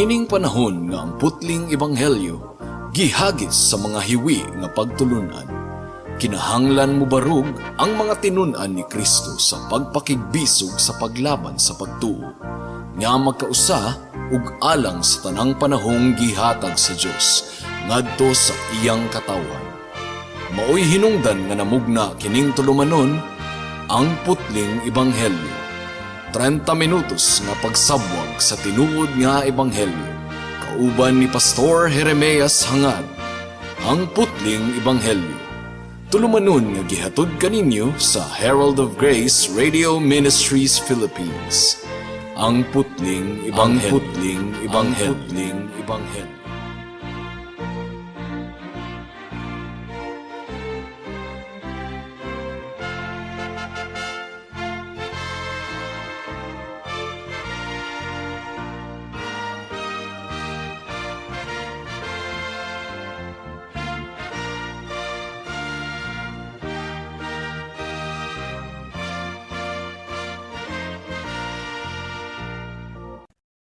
Niining panahon nga ang putling ebanghelyo gihagis sa mga hiwi nga pagtulunan, kinahanglan mobarog ang mga tinun-an ni Kristo sa pagpakigbisog sa paglaban sa pagtuo nga magkausa ug alang sa tanang panahong gihatag sa Dios ngadto sa iyang katawhan. Maoy hinungdan nga namugna kining tulumanon, Ang Putling Ebanghelyo. 30 minutos nga pagsabwag sa tinuod nga ebanghelyo. Kauban ni Pastor Jeremias Hangad. Ang Putling Ebanghelyo. Tulumanon nga gihatod kaninyo sa Herald of Grace Radio Ministries Philippines. Ang Putling Ebanghelyo. Ang Putling Ebanghelyo. Ang Putling Ebanghelyo.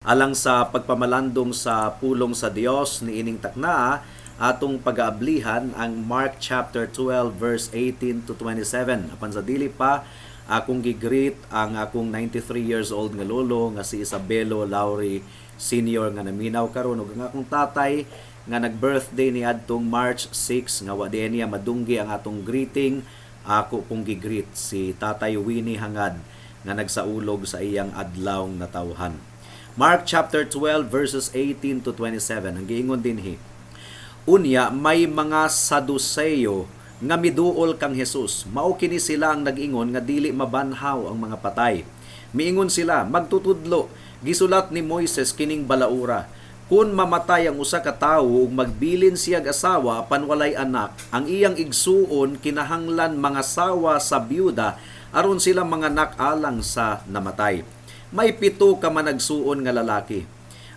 Alang sa pagpamalandong sa pulong sa Dios niining taknaa, atong pag-aablihan ang Mark chapter 12 verse 18 to 27. Apan sa dili pa, akong gi-greet ang akong 93 years old nga lolo nga si Isabelo Lauri Senior nga naminaw karon, ug ang akong tatay nga nag-birthday ni adtong March 6 nga wa di niya madunggi ang atong greeting. Ako pong gi-greet si Tatay Winnie Hangad nga nagsaulog sa iyang adlaw natawhan. Mark chapter 12 verses 18 to 27, ang giingon dinhi. Unya may mga Saduceo nga miduol kang Jesus. Mao kini sila ang nag-ingon nga dili mabanhaw ang mga patay. Miingon sila, "Magtutudlo, gisulat ni Moises kining balaura. Kun mamatay ang usa ka tawo ug magbilin siyag asawa apan walay anak, ang iyang igsuon kinahanglan mangasawa sa byuda aron sila manganak alang sa namatay. May 7 ka managsuon nga lalaki.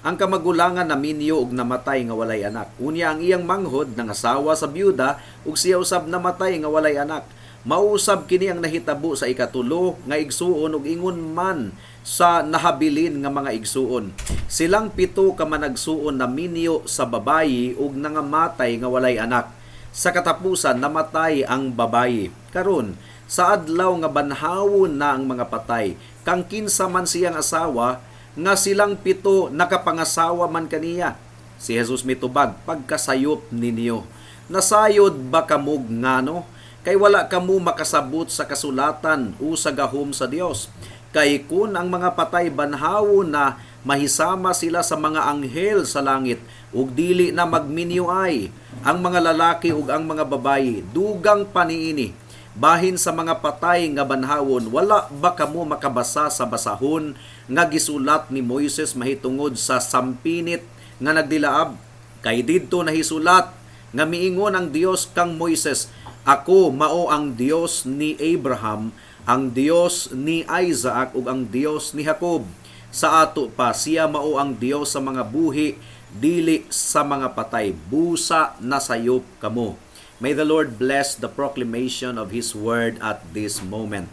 Ang kamagulangan naminyo og namatay nga walay anak. Unya ang iyang manghod nangasawa sa byuda ug siya usab namatay nga walay anak. Mausab kini ang nahitabo sa ikatulo nga igsuon ug ingon man sa nahabilin nga mga igsuon. Silang 7 ka managsuon naminyo sa babayi ug nangamatay nga walay anak. Sa katapusan namatay ang babayi. Karon sa adlaw nga banhawon na ang mga patay, kang kinsa man siyang asawa, nga silang 7 nakapangasawa man kaniya?" Si Jesus mitubag, "Pagkasayop ninyo. Nasayod ba kamog ngano? Kay wala kamo makasabot sa kasulatan o sa gahom sa Dios. Kay kun ang mga patay banhawon na, mahisama sila sa mga anghel sa langit, ug dili na magminyo ay ang mga lalaki ug ang mga babayi, dugang paniini. Bahin sa mga patay nga banhawon, wala ba kamo makabasa sa basahon nga gisulat ni Moises mahitungod sa sampinit nga nagdilaab? Kay didto nahisulat nga miingon ang Dios kang Moises, 'Ako mao ang Dios ni Abraham, ang Dios ni Isaac ug ang Dios ni Jacob.' Sa ato pa, siya mao ang Dios sa mga buhi, dili sa mga patay. Busa nasayop kamo." May the Lord bless the proclamation of His Word at this moment.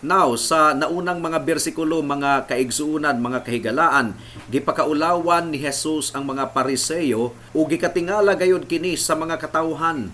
Now, sa naunang mga bersikulo, mga kaigsuunan, mga kahigalaan, gipakaulawan ni Jesus ang mga Pariseo ug gikatingala gayud kini sa mga katawhan.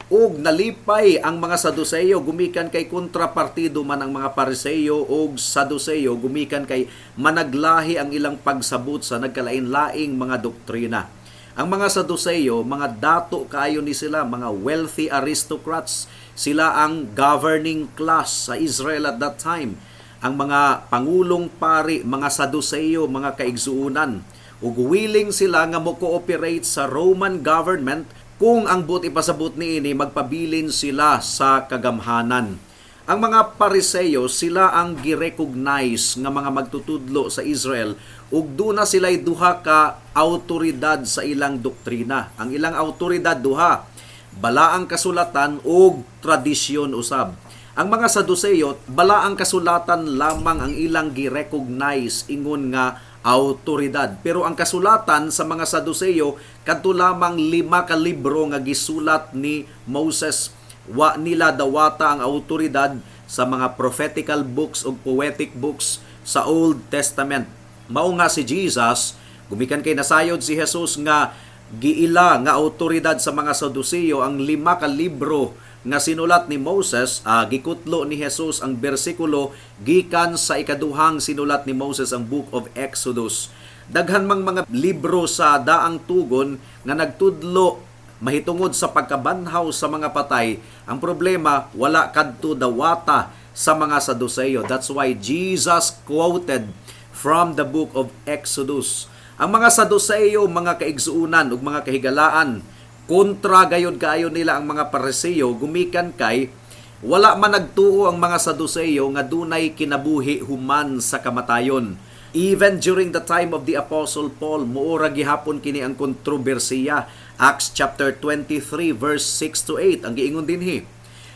Ug nalipay ang mga Saduceo gumikan kay kontrapartido man ang mga Pariseo ug Saduceo gumikan kay managlahi ang ilang pagsabot sa nagkalain-laing mga doktrina. Ang mga Saduceo, mga dato kaayo ni sila, mga wealthy aristocrats. Sila ang governing class sa Israel at that time. Ang mga pangulong pari, mga Saduceo, mga kaigsuunan. Ug willing sila nga mo-cooperate sa Roman government kung ang buot ipasabot niini magpabilin sila sa kagamhanan. Ang mga Pariseo, sila ang gi-recognize nga mga magtutudlo sa Israel ug duna sila'y duha ka autoridad sa ilang doktrina. Ang ilang autoridad duha, balaang kasulatan ug tradisyon usab. Ang mga Saduceo, balaang kasulatan lamang ang ilang gi-recognize ingon nga autoridad. Pero ang kasulatan sa mga Saduceo, kadto lamang 5 ka libro nga gisulat ni Moses. Wa nila dawata ang autoridad sa mga prophetical books o poetic books sa Old Testament. Mao nga si Jesus Gumikan kay nasayod si Jesus nga giila nga autoridad sa mga Saduceo ang 5 ka libro nga sinulat ni Moses, gikutlo ni Jesus ang bersikulo gikan sa ikaduhang sinulat ni Moses, ang Book of Exodus. Daghan mang mga libro sa daang tugon nga nagtudlo mahitungod sa pagkabanhaw sa mga patay. Ang problema, wala kadto dawata sa mga Saduceo. That's why Jesus quoted from the Book of Exodus. Ang mga Saduceo, mga kaigsuunan ug mga kahigalaan, kontra gayod kaayo nila ang mga Pariseo gumikan kay wala man nagtuo ang mga Saduceo nga dunay kinabuhi human sa kamatayon. Even during the time of the Apostle Paul, muora gihapon kini ang kontrobersiya. Acts chapter 23 verse 6 to 8 ang giingon dinhi.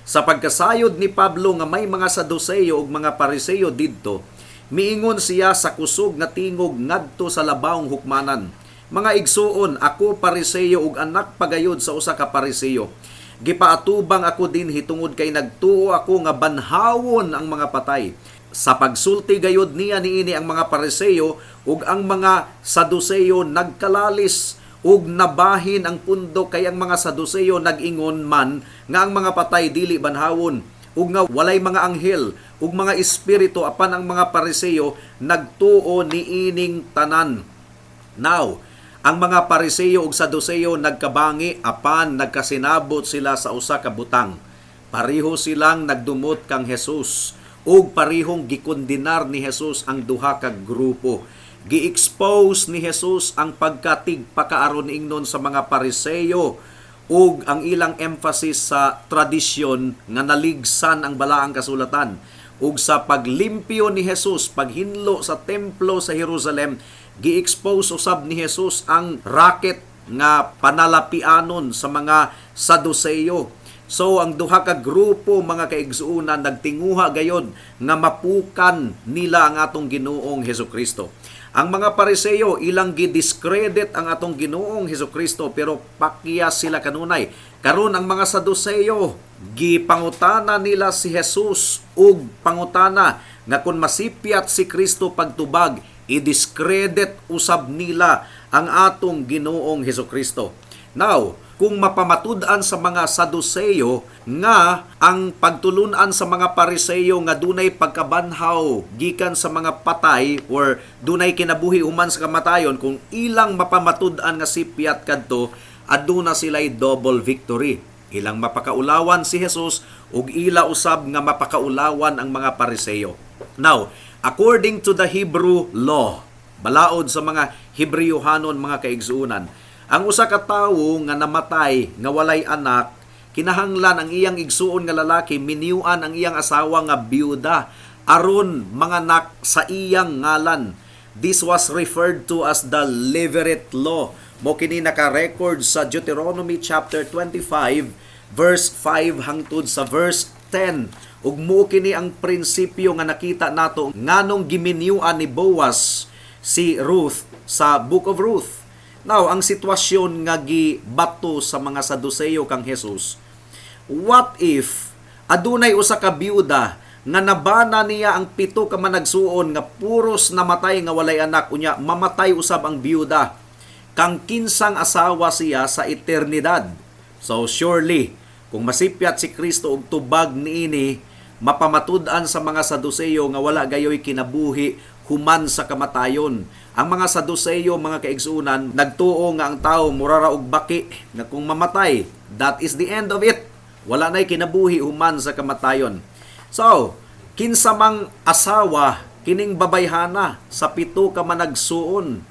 Sa pagkasayod ni Pablo nga may mga Saduceo ug mga Pariseo didto, miingon siya sa kusog nga tingog ngadto sa labawng hukmanan, "Mga igsuon, ako Pariseo ug anak pagayod sa usa ka Pariseo. Gipaatubang ako dinhi tungod kay nagtuo ako nga banhawon ang mga patay." Sa pagsulti gayod niya niini, ang mga Pariseo ug ang mga Saduceo nagkalalis ug nabahin ang pundo, kay ang mga Saduceo nag-ingon man nga ang mga patay dili banhawon ug nga walay mga anghel ug mga espiritu, apan ang mga Pariseo nagtuo niining tanan. Now, ang mga Pariseo ug Saduceo nagkabangi, apan nagkasinabot sila sa usa ka butang. Pareho silang nagdumot kang Jesus ug parehong gikondenar ni Jesus ang duha ka grupo. Gi-expose ni Jesus ang pagkatigpakaaron ingnon sa mga Pariseo ug ang ilang emphasis sa tradisyon nga naligsan ang balaang kasulatan. Ug sa paglimpyo ni Jesus, paghinlo sa templo sa Jerusalem, gi-expose usab ni Jesus ang racket nga panalapianon sa mga Saduceo. So ang duha ka grupo, mga kaigsuonan, nagtinguha gayod nga mapukan nila ang atong Ginoong Hesukristo. Ang mga Pariseo, ilang gidiscredit ang atong Ginoong Hesukristo, pero pakya sila kanunay. Karon, ang mga Saduceo, gipangutana nila si Jesus ug pangutana nga kung masipyat si Kristo pagtubag, i-discredit usab nila ang atong Ginoong Hesukristo. Now, kung mapamatud-an sa mga Saduceo nga ang pagtulunan sa mga Pariseo nga dunay pagkabanhaw gikan sa mga patay or dunay kinabuhi human sa kamatayon, kung ilang mapamatud-an nga sipyat kadto, aduna sila'y double victory. Ilang mapakaulawan si Jesus ug ila usab nga mapakaulawan ang mga Pariseo. Now, according to the Hebrew law, balaod sa mga Hebreohanon, mga kaigsuonan, ang usa ka tawo nga namatay nga walay anak, kinahanglan ang iyang igsuon nga lalaki minyuan ang iyang asawa nga biyuda aron manganak sa iyang ngalan. This was referred to as the Levirate law. Mo kini naka-record sa Deuteronomy chapter 25 verse 5 hangtod sa verse 10. Ug mo kini ang prinsipyo nga nakita nato nganong giminyuan ni Boaz si Ruth sa Book of Ruth. Now, ang sitwasyon nga gibato sa mga Saduceo kang Jesus, what if adunay usa ka biyuda nga nabana niya ang pito ka managsuon nga puros namatay nga walay anak, unya mamatay usab ang biyuda, kang kinsang asawa siya sa eternidad? So surely, kung masipyat si Kristo og tubag niini, mapamatud-an sa mga Saduceo nga wala gayoy kinabuhi human sa kamatayon. Ang mga Saduceo, mga kaigsuonan, nagtuo nga ang tao mura ra og baki nga kung mamatay, that is the end of it. Wala na'y kinabuhi human sa kamatayon. So, kinsa mang asawa kining babayhana sa pito ka managsuon?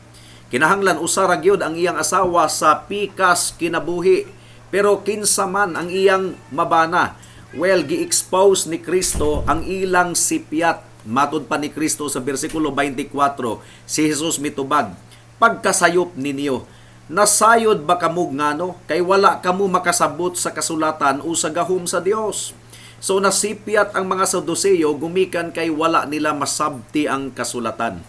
Kinahanglan usa ra gyud ang iyang asawa sa pikas kinabuhi. Pero kinsa man ang iyang mabana? Well, gi-expose ni Kristo ang ilang sipyat. Matud pa ni Kristo sa bersikulo 24, si Jesus mitubag, "Pagkasayop ninyo, nasayod ba kamo ngano? Kay wala kamo makasabot sa kasulatan o sa gahom sa Dios." So nasipyat ang mga Saduceo gumikan kay wala nila masabti ang kasulatan.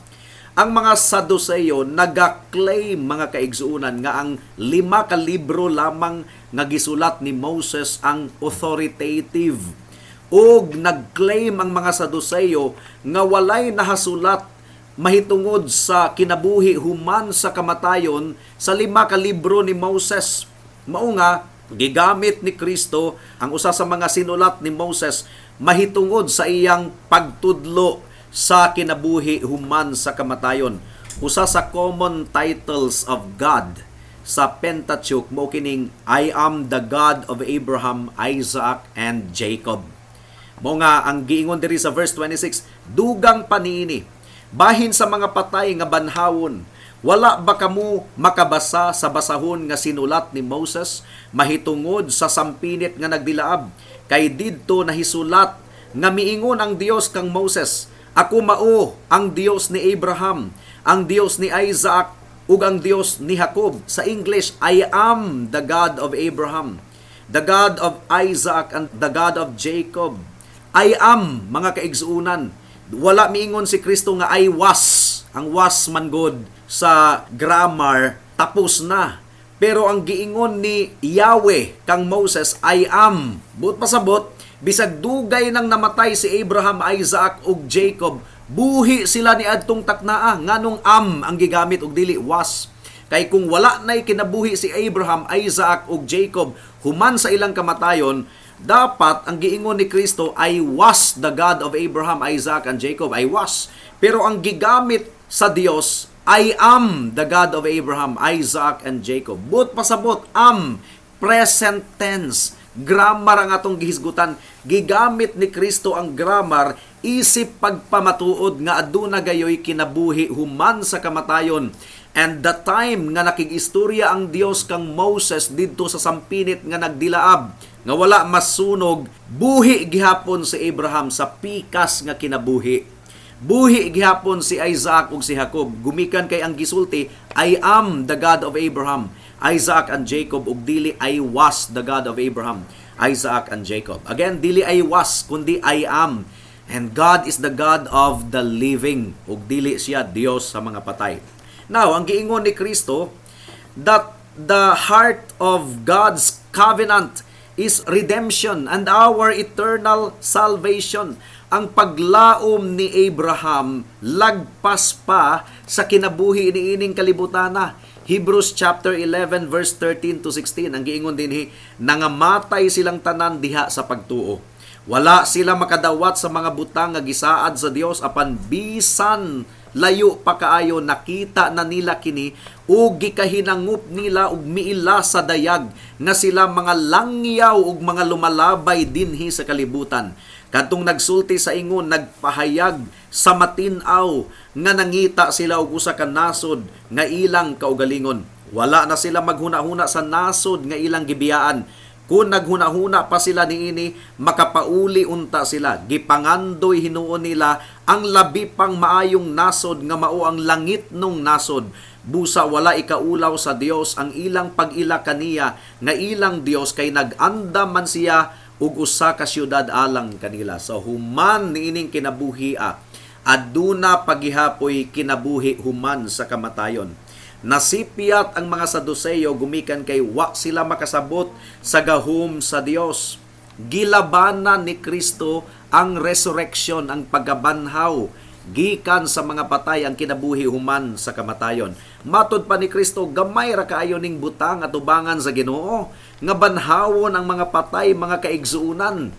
Ang mga Saduceo naga-claim, mga kaigsuonan, nga ang 5 ka libro lamang nga gisulat ni Moses ang authoritative. Og nag-claim ang mga Saduceo nga walay nahasulat mahitungod sa kinabuhi human sa kamatayon sa lima ka libro ni Moses. Mao nga gigamit ni Kristo ang usa sa mga sinulat ni Moses mahitungod sa iyang pagtudlo sa kinabuhi human sa kamatayon. Usa sa common titles of God sa Pentateuch mao kining "I am the God of Abraham, Isaac and Jacob." Mao nga ang giingon diri sa verse 26, dugang pa niini, bahin sa mga patay nga banhawon, wala ba kamo makabasa sa basahon nga sinulat ni Moses mahitungod sa sampinit nga nagdilaab? Kay didto nahisulat nga miingon ang Dios kang Moses, 'Ako mao ang Dios ni Abraham, ang Dios ni Isaac ug ang Dios ni Jacob.'" Sa English, "I am the God of Abraham, the God of Isaac and the God of Jacob." "I am," mga kaigsuunan. Wala miingon si Kristo nga "I was." Ang "was" man god sa grammar, tapos na. Pero ang giingon ni Yahweh kang Moses, "I am." Buot pasabot, bisag dugay nang namatay si Abraham, Isaac ug Jacob, buhi sila ni adtong taknaa. Nganong "am" ang gigamit ug dili "was"? Kay kung wala nay kinabuhi si Abraham, Isaac ug Jacob human sa ilang kamatayon, dapat ang giingon ni Kristo, "I was the God of Abraham, Isaac and Jacob. I was." Pero ang gigamit sa Dios, "I am the God of Abraham, Isaac and Jacob." Buot pasabot, "am," present tense. Grammar ang atong gihisgutan. Gigamit ni Kristo ang grammar isip pagpamatuod nga aduna gayoy kinabuhi human sa kamatayon. And the time nga nakig-istorya ang Dios kang Moses didto sa sampinit nga nagdilaab, nga wala masunog, buhi gihapon si Abraham sa pikas nga kinabuhi. Buhi gihapon si Isaac ug si Jacob gumikan kay ang gisulti, "I am the God of Abraham, Isaac and Jacob," ug dili "I was the God of Abraham, Isaac and Jacob." Again, dili "I was" kundi "I am." And God is the God of the living ug dili siya Dios sa mga patay. Now, ang giingon ni Kristo that the heart of God's covenant is redemption and our eternal salvation. Ang paglaom ni Abraham lagpas pa sa kinabuhi niining kalibutana. Hebrews chapter 11 verse 13 to 16, ang giingon dinhi, nangamatay silang tanan diha sa pagtuo. Wala sila makadawat sa mga butang nga gisaad sa Dios, apan bisan layo pa kaayo, nakita na nila kini ug gikahinangup nila ug miila sa dayag nga sila mga langyaw ug mga lumalabay dinhi sa kalibutan. Kadtong nagsulti sa ingon, nagpahayag sa matin-aw nga nangita sila og usa ka nasod nga ilang kaugalingon. Wala na sila maghuna-huna sa nasod nga ilang gibiyaan. Kung naghuna-huna pa sila niini, makapauli unta sila. Gipangandoy hinuon nila ang labi pang maayong nasod nga mao ang langitnong nasod. Busa wala ikaulaw sa Dios ang ilang pag-ila kaniya nga ilang Dios, kay nag-andam man siya ug usa ka syudad alang kanila. So human niining kinabuhi, aduna pagihapoy kinabuhi human sa kamatayon. Nasipyat ang mga Saduceo gumikan kay wa sila makasabot sa gahom sa Dios. Gilabanan ni Kristo ang resurrection, ang pagkabanhaw gikan sa mga patay, ang kinabuhi human sa kamatayon. Matod pa ni Kristo, gamay ra kaayo ning butang atubangan sa Ginoo nga banhawon ang mga patay, mga kaigsuonan.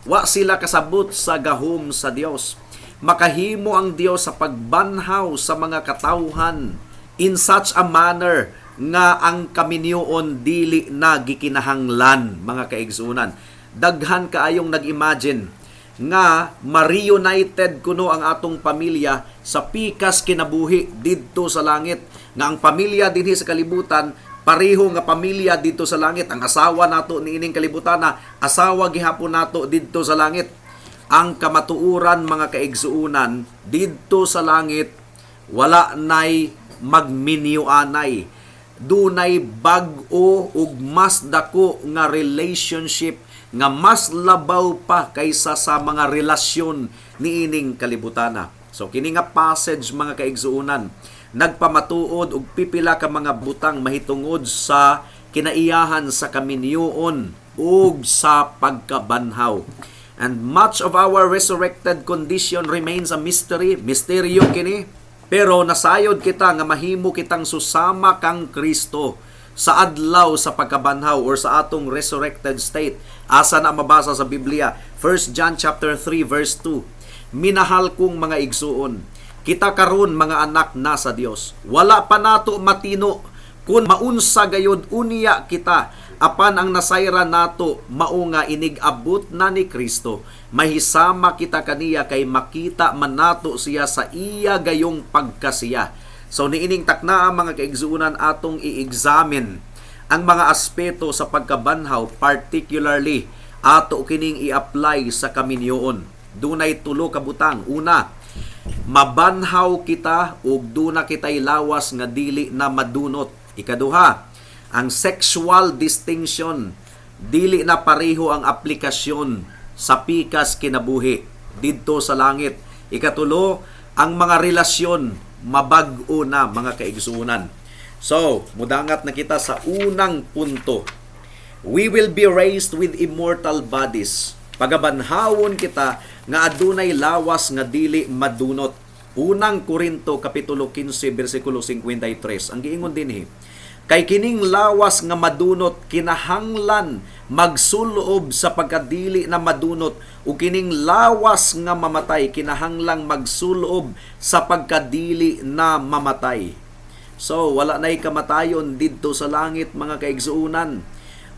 Wa sila kasabot sa gahom sa Dios. Makahimo ang Dios sa pagbanhaw sa mga katawhan in such a manner nga ang kaminyoon dili na gikinahanglan, mga kaigsuonan. Daghan kaayong nag-imagine nga ma-reunited kuno ang atong pamilya sa pikas kinabuhi didto sa langit, nga ang pamilya dinhi sa kalibutan pareho nga pamilya didto sa langit, ang asawa nato niining kalibutan na asawa gihapon nato didto sa langit. Ang kamatuoran, mga kaigsuonan, didto sa langit wala nay magminyo anay. Dunay bag-o ug mas dako nga relationship nga mas labaw pa kaysa sa mga relasyon niining kalibutana. So kini nga passage, mga kaigsuonan, nagpamatuod og pipila ka mga butang mahitungod sa kinaiyahan sa kaminyoon ug sa pagkabanhaw. And much of our resurrected condition remains a mystery. Misteryo kini. Pero nasayod kita nga mahimo kitang susama kang Kristo sa adlaw sa pagkabanhaw or sa atong resurrected state. Asa na mabasa sa Biblia? 1 John chapter 3 verse 2. "Minahal kong mga igsuon, kita karon mga anak na sa Dios. Wala pa nato matino kung maunsa gayod unya kita, apan ang nasayran nato mao nga inig-abot na ni Kristo, mahisama kita kaniya kay makita man nato siya sa iya gayong pagkasiya." So niining taknaa, mga kaigsuonan, atong i-examine ang mga aspeto sa pagkabanhaw, particularly ato kining i-apply sa kaminyoon. Dunay tulo ka butang. Una, mabanhaw kita ug duna kitay lawas nga dili na madunot. Ikaduha, ang sexual distinction, dili na pareho ang aplikasyon sa pikas kinabuhi didto sa langit. Ikatulo, ang mga relasyon mabag-o na, mga kaigsuonan. So, mudangat na kita sa unang punto. We will be raised with immortal bodies. Pagabanhawon kita nga adunay lawas nga dili madunot. Unang Korinto kapitulo 15 bersikulo 53. Ang giingon dinhi, "Kay kining lawas nga madunot kinahanglan magsulob sa pagkadili na madunot, ug kining lawas nga mamatay kinahanglang magsulob sa pagkadili na mamatay." So, wala na'y kamatayon didto sa langit, mga kaigsuonan.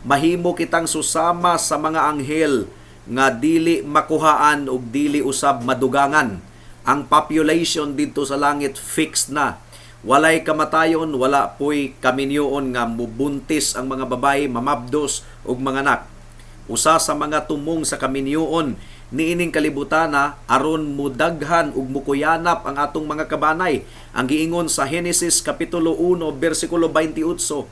Mahimo kitang susama sa mga anghel nga dili makuhaan ug dili usab madugangan. Ang population didto sa langit fixed na. Walay kamatayon, wala poy kaminyoon nga mubuntis ang mga babae, mamabdos ug manganak. Usa sa mga tumong sa kaminyoon niining kalibutana aron mudaghan ug mukuyanap ang atong mga kabanay. Ang giingon sa Genesis kapitulo 1 bersikulo 28,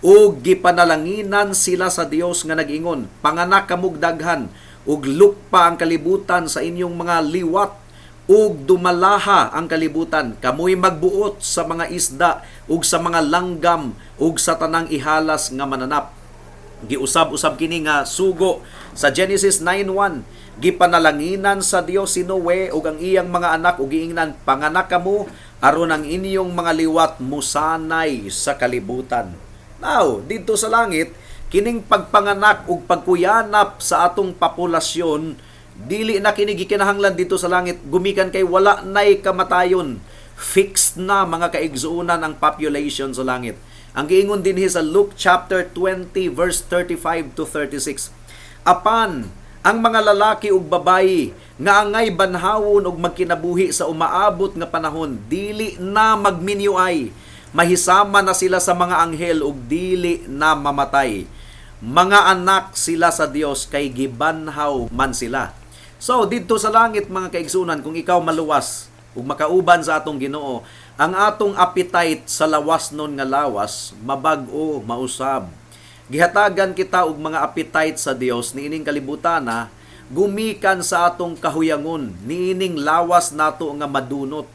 "Ug gipanalanginan sila sa Dios nga nag-ingon, 'Panganak kamog daghan ug lukpa ang kalibutan sa inyong mga liwat ug dumalaha ang kalibutan. Kamoy magbuot sa mga isda ug sa mga langgam ug sa tanang ihalas nga mananap.'" Giusab-usab kini nga sugo sa Genesis 9:1. Gipanalanginan sa Dios si Noe ug ang iyang mga anak ug giingnan, "Panganak kamo aron ang inyong mga liwat musanay sa kalibutan." Now, didto sa langit, kining pagpanganak ug pagkuyanap sa atong populasyon dili na kini gikinahanglan didto sa langit gumikan kay wala nay kamatayon. Fixed na, mga kaigsuonan, ang population sa langit. Ang giingon dinhi sa Luke chapter 20 verse 35 to 36, "Apan ang mga lalaki ug babayi nga angay banhawon ug magkinabuhi sa umaabot nga panahon dili na magminyuay, mahisama na sila sa mga anghel ug dili na mamatay. Mga anak sila sa Dios kay gibanhaw man sila." So didto sa langit, mga kaigsuonan, kung ikaw maluwas ug makauban sa atong Ginoo, ang atong appetite sa lawas nun nga lawas mabag-o mausab. Gihatagan kita og mga appetite sa Dios niining kalibutana gumikan sa atong kahuyangon niining lawas nato nga madunot.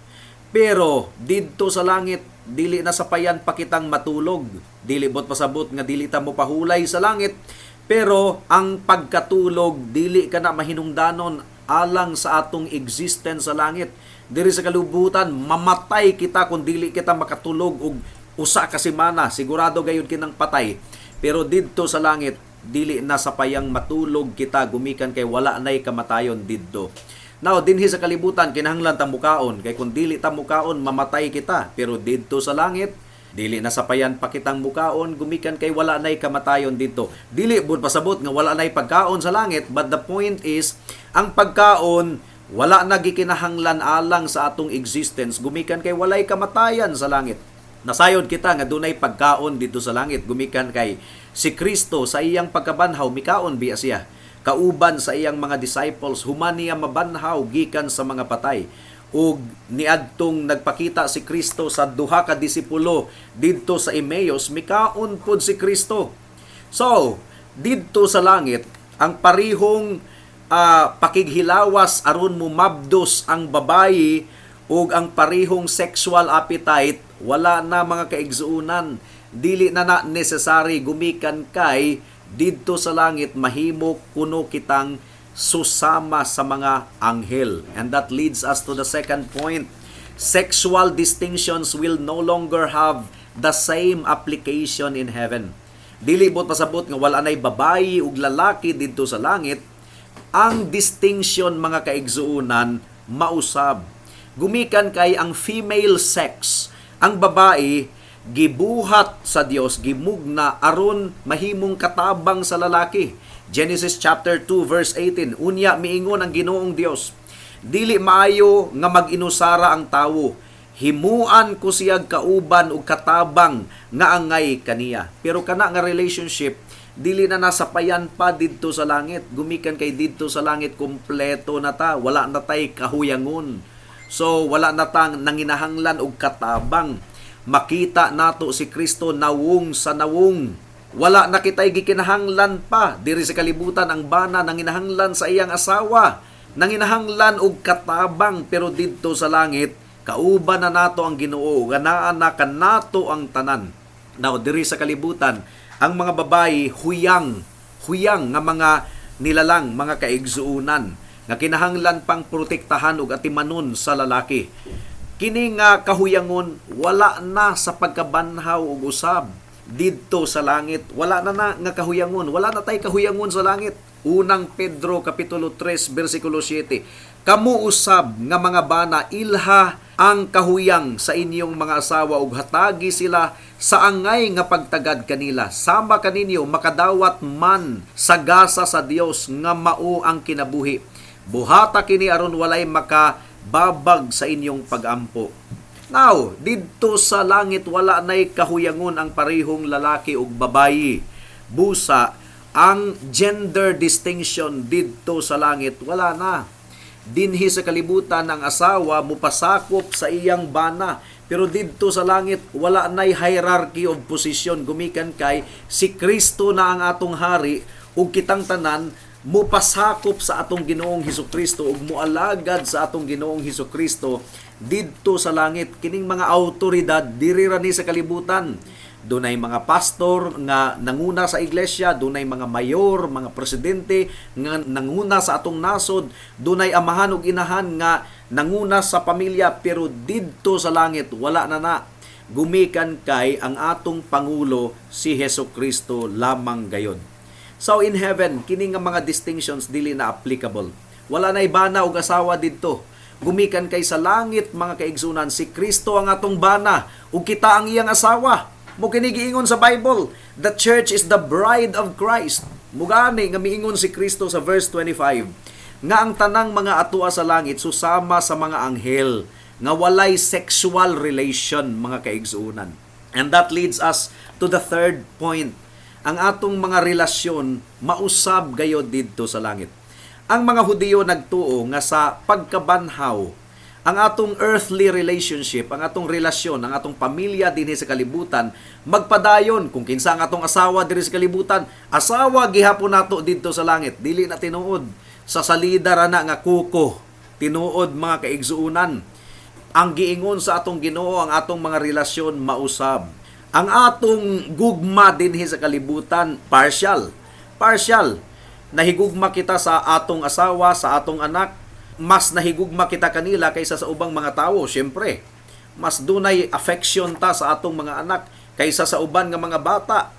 Pero didto sa langit, dili na sapayan pa kitang matulog. Dili bot pasabot nga dili ta mo pahulay sa langit, pero ang pagkatulog dili ka na mahinungdanon alang sa atong existence sa langit. Diri sa kalibutan, mamatay kita kung dili kita makatulog og usa ka semana, sigurado gayud kinang patay. Pero didto sa langit, dili na sapayang matulog kita gumikan kay wala nay kamatayon didto. Now, dinhi sa kalibutan, kinahanglan ta mukaon kay kung dili ta mukaon, mamatay kita. Pero didto sa langit, dili na sapayan pa kitang mukaon gumikan kay wala nay kamatayon didto. Dili bud pasabot nga wala nay pagkaon sa langit, but the point is ang pagkaon wala na gikinahanglan alang sa atong existence gumikan kay walay kamatayan sa langit. Nasayod kita nga dunay pagkaon didto sa langit gumikan kay si Kristo sa iyang pagkabanhaw mikaon biya siya kauban sa iyang mga disciples human niya mabanhaw gikan sa mga patay. Ug niadtong nagpakita si Kristo sa duha ka disipulo didto sa Emmaus, mikaon pod si Kristo. So, didto sa langit, ang parihong pakighilawas aron mo mabdos ang babayi ug ang parihong sexual appetite wala na, mga kaigsuonan. Dili na na necessary gumikan kay didto sa langit mahimo kuno kitang susama sa mga anghel. And that leads us to the second point. Sexual distinctions will no longer have the same application in heaven. Dili buot pasabot nga wala nay babayi ug lalaki didto sa langit. Ang distinction, mga kaigsuonan, mausab. Gumikan kay ang female sex, ang babae, gibuhat sa Dios, gimugna aron mahimong katabang sa lalaki. Genesis chapter 2 verse 18, "Unya miingon ang Ginoong Dios, 'Dili maayo nga mag-inusara ang tawo. Himuan ko siyag kauban ug katabang nga angay kaniya.'" Pero kana nga relationship, dili na nasapayan pa didto sa langit, gumikan kay didto sa langit kompleto na ta, wala na tay kahuyangon. So wala na tang nanginahanglan og katabang. Makita nato si Kristo nawong sa nawong. Wala na kitay gikinahanglan pa. Diri sa kalibutan, ang bana nanginahanglan sa iyang asawa, nanginahanglan og katabang, pero didto sa langit kauban na nato ang Ginoo, ganaan na kanato ang tanan. Now, diri sa kalibutan, ang mga babayi huyang, huyang nga mga nilalang, mga kaigsuunan, nga kinahanglan pang protektahan ug atimanon sa lalaki. Kini nga kahuyangon wala na sa pagkabanhaw ug usab didto sa langit. Wala na na nga kahuyangon, wala na tay kahuyangon sa langit. Unang Pedro kapitulo 3 bersikulo 7. "Kamo usab nga mga bana, ilha ang kahuyang sa inyong mga asawa ug hatagi sila sa angay nga pagtagad kanila. Sama kaninyo, makadawat man sa gasa sa Dios nga mao ang kinabuhi. Buhata kini aron walay makababag sa inyong pagampo." Now, didto sa langit wala nay kahuyangon ang parehong lalaki ug babayi. Busa, ang gender distinction didto sa langit wala na. Dinhi sa kalibutan, ang asawa mupasakop sa iyang bana, pero didto sa langit wala nay hierarchy of position, gumikan kay si Kristo na ang atong hari ug kitang tanan mupasakop sa atong Ginoong Hesukristo ug mualagad sa atong Ginoong Hesukristo didto sa langit. Kining mga autoridad diri ra ni sa kalibutan. Dunay mga pastor nga nanguna sa iglesia, dunay mga mayor, mga presidente nga nanguna sa atong nasod, dunay amahan ug inahan nga nanguna sa pamilya, pero didto sa langit wala na na. Gumikan kay ang atong pangulo si Hesus Kristo lamang gayon. So in heaven, kini nga mga distinctions dili na applicable. Wala na bana ug asawa didto. Gumikan kay sa langit, mga kaigsunan, si Kristo ang atong bana ug kita ang iyang asawa. Mao kini giingon sa Bible, the church is the bride of Christ. Mugani nga miingon si Kristo sa verse 25 nga ang tanang mga atua sa langit susama sa mga anghel nga walay sexual relation, mga kaigsuonan. And that leads us to the third point. Ang atong mga relasyon mausab gayod didto sa langit. Ang mga Hudiyo nagtuo nga sa pagkabanhaw, ang atong earthly relationship, ang atong relasyon, ang atong pamilya dinhi sa kalibutan, magpadayon. Kung kinsa ang atong asawa diri sa kalibutan, asawa gihapon nato didto sa langit. Dili na tinuod. Sa salida ra na nga kuko. Tinuod, mga kaigsuunan. Ang giingon sa atong Ginoo, ang atong mga relasyon mausab. Ang atong gugma dinhi sa kalibutan, partial. Partial. Nahigugma kita sa atong asawa, sa atong anak, mas nahigugma kita kanila kaysa sa ubang mga tawo, syempre. Mas dunay affection ta sa atong mga anak kaysa sa uban nga mga bata.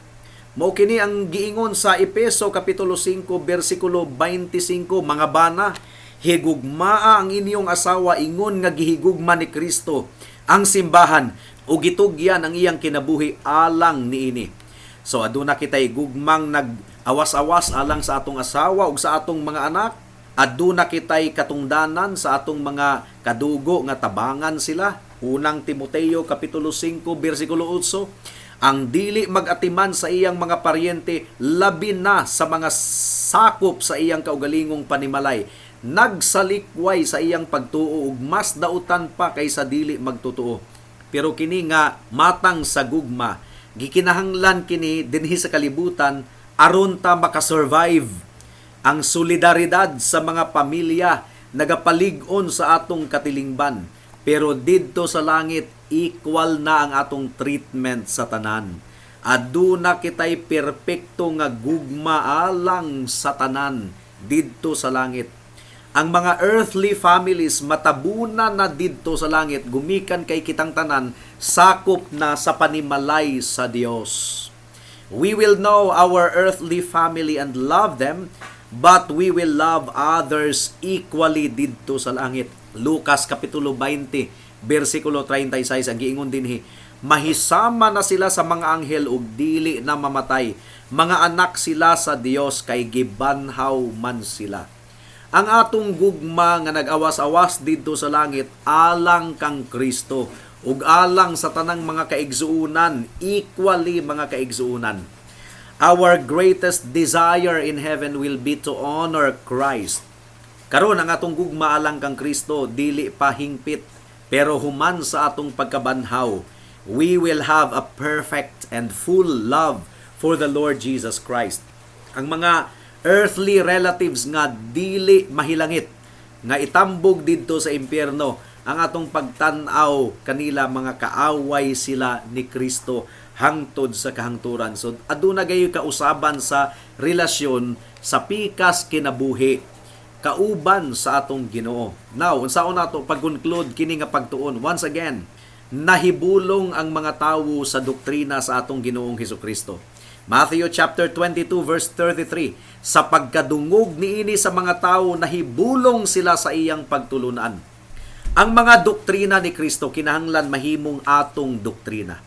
Mao kini ang giingon sa Epeso kapitulo 5 bersikulo 25, "Mga bana, higugmaa ang inyong asawa ingon nga gihigugma ni Kristo ang simbahan ug gitugyan ang iyang kinabuhi alang niini." So aduna kitay gugmang nag-awas-awas alang sa atong asawa ug sa atong mga anak. Aduna kitay katungdanan sa atong mga kadugo nga tabangan sila. Unang Timoteo kapitulo 5 bersikulo 8, "Ang dili mag-atiman sa iyang mga paryente, labi na sa mga sakop sa iyang kaugalingong panimalay, nagsalikway sa iyang pagtuo ug mas dautan pa kaysa dili magtotoo." Pero kini nga matang sa gugma, gikinahanglan kini dinhi sa kalibutan aron ta makasurvive. Ang solidaridad sa mga pamilya nagapalig-on sa atong katilingban. Pero didto sa langit, equal na ang atong treatment sa tanan. Aduna kitay perpekto nga gugma alang sa tanan didto sa langit. Ang mga earthly families matabuna na didto sa langit gumikan kay kitang tanan sakop na sa panimalay sa Dios. We will know our earthly family and love them, but we will love others equally didto sa langit. Lucas kapitulo 20, bersikulo 36 ang giingon dinhi, mahisama na sila sa mga anghel ug dili na mamatay. Mga anak sila sa Dios kay gibanhaw man sila. Ang atong gugma nga nag-awas-awas didto sa langit alang kang Kristo ug alang sa tanang mga kaigsuonan, equally mga kaigsuonan. Our greatest desire in heaven will be to honor Christ. Karon ang atong gugma alang kang Kristo dili pa hingpit, pero human sa atong pagkabanhaw, we will have a perfect and full love for the Lord Jesus Christ. Ang mga earthly relatives nga dili mahilangit nga itambog didto sa impyerno, ang atong pagtan-aw kanila, mga kaaway sila ni Kristo hangtod sa kahangturan. So aduna gayoy kausaban sa relasyon sa pikas kinabuhi kauban sa atong Ginoo. Now, unsaon nato pag-conclude kini nga pagtuon? Once again, nahibulong ang mga tawo sa doktrina sa atong Ginoong Hesukristo. Matthew chapter 22 verse 33, sa pagkadungog niini sa mga tawo, nahibulong sila sa iyang pagtulunan. Ang mga doktrina ni Kristo kinahanglan mahimong atong doktrina.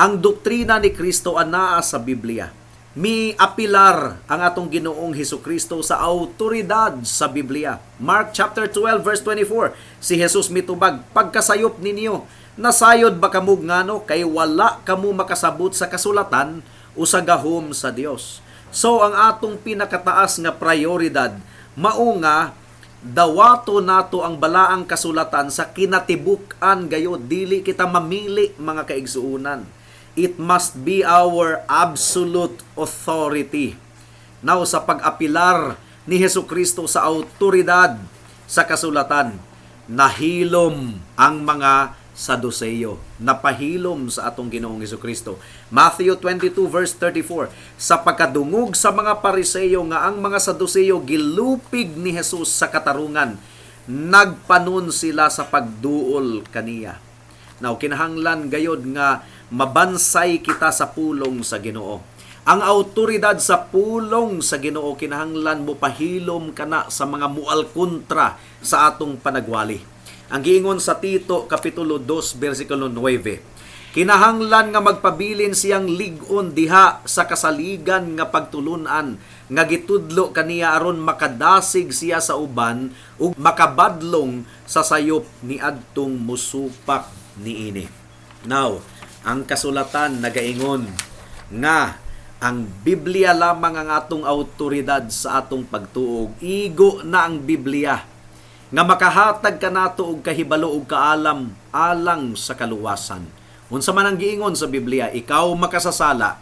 Ang doktrina ni Kristo anaa sa Biblia. Mi apilar ang atong Ginoong Hesukristo sa autoridad sa Biblia. Mark chapter 12 verse 24, si Jesus mitubag, "Pagkasayop ninyo, nasayod ba kamo ngano kay wala kamo makasabot sa kasulatan o sa gahom sa Dios?" So ang atong pinakataas nga prioridad mao nga dawato nato ang balaang kasulatan sa kinatibuk-an gayod, dili kita mamili, mga kaigsuonan. It must be our absolute authority. Now, sa pag-apilar ni Hesus Kristo sa autoridad sa kasulatan, nahilom ang mga Saduceo. Napahilom sa atong Ginoong Hesus Kristo. Matthew 22 verse 34, sa pagkadungog sa mga Pariseo nga ang mga Saduceo gilupig ni Jesus sa katarungan, nagpanon sila sa pagduol kaniya. Now, kinahanglan gayod nga mabansay kita sa pulong sa Ginoo. Ang autoridad sa pulong sa Ginoo kinahanglan mo pahilom kana sa mga mual kontra sa atong panagwali. Ang giingon sa Tito kapitulo 2 bersikulo 9, kinahanglan nga magpabilin siyang lig-on diha sa kasaligan nga pagtulunan nga gitudlo kaniya aron makadasig siya sa uban ug makabadlong sa sayop niadtong musupak niini. Now, ang kasulatan nagaingon nga ang Biblia lamang ang atong autoridad sa atong pagtuo. Igo na ang Biblia nga makahatag kanato og kahibalo og kaalam alang sa kaluwasan. Unsa man ang giingon sa Biblia, ikaw makasasala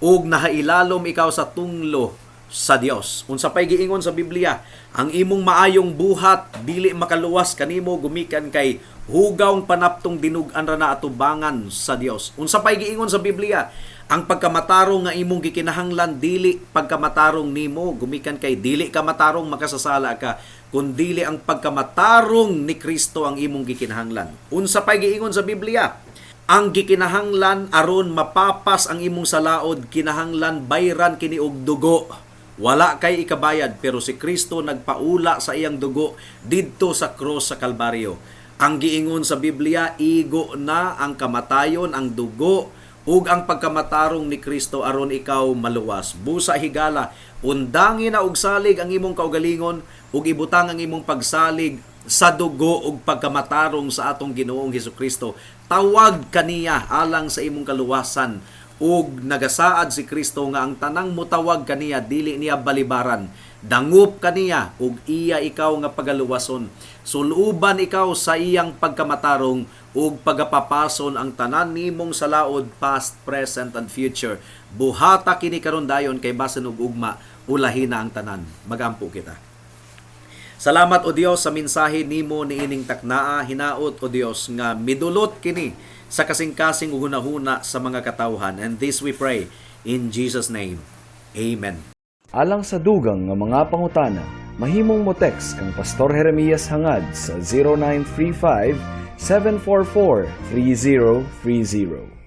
ug nahailalom ikaw sa tunglo sa Dios. Unsa pay giingon sa Biblia, ang imong maayong buhat dili makaluwas kanimo gumikan kay hugawng panaptong dinug-an ra na atubangan sa Dios. Unsa pay giingon sa Biblia, ang pagkamatarong nga imong gikinahanglan dili pagkamatarong nimo gumikan kay dili ka matarong, makasasala ka, kundili ang pagkamatarong ni Kristo ang imong gikinahanglan. Unsa pay giingon sa Biblia, ang gikinahanglan aron mapapas ang imong salaod, kinahanglan bayran kini og dugo. Wala kay ikabayad, pero si Kristo nagpaula sa iyang dugo didto sa krus sa Kalbaryo. Ang giingon sa Biblia, igo na ang kamatayon, ang dugo ug ang pagkamatarong ni Kristo aron ikaw maluwas. Busa higala, undangi na og salig ang imong kaugalingon ug ibutang ang imong pagsalig sa dugo ug pagkamatarong sa atong Ginoong Hesukristo. Tawag kaniya alang sa imong kaluwasan ug nagasaad si Kristo nga ang tanang mutawag kaniya dili niya balibaran. Dangup kaniya ug iya ikaw nga pagaluwason. Suluban ikaw sa iyang pagkamatarong ug pagapapason ang tanan nimong salaod, past, present and future. Buhata kini karon dayon kay basin og ugma ulahi na ang tanan. Magampo kita. Salamat, O Dios, sa mensahe nimo niining taknaa. Hinaot, O Dios, nga midulot kini sa kasing-kasing ug hunahuna sa mga katawhan. And this we pray in Jesus' name. Amen. Alang sa dugang nga mga pangutana, Mahimong mo text kang Pastor Jeremias Hangad sa 0935 744 3030.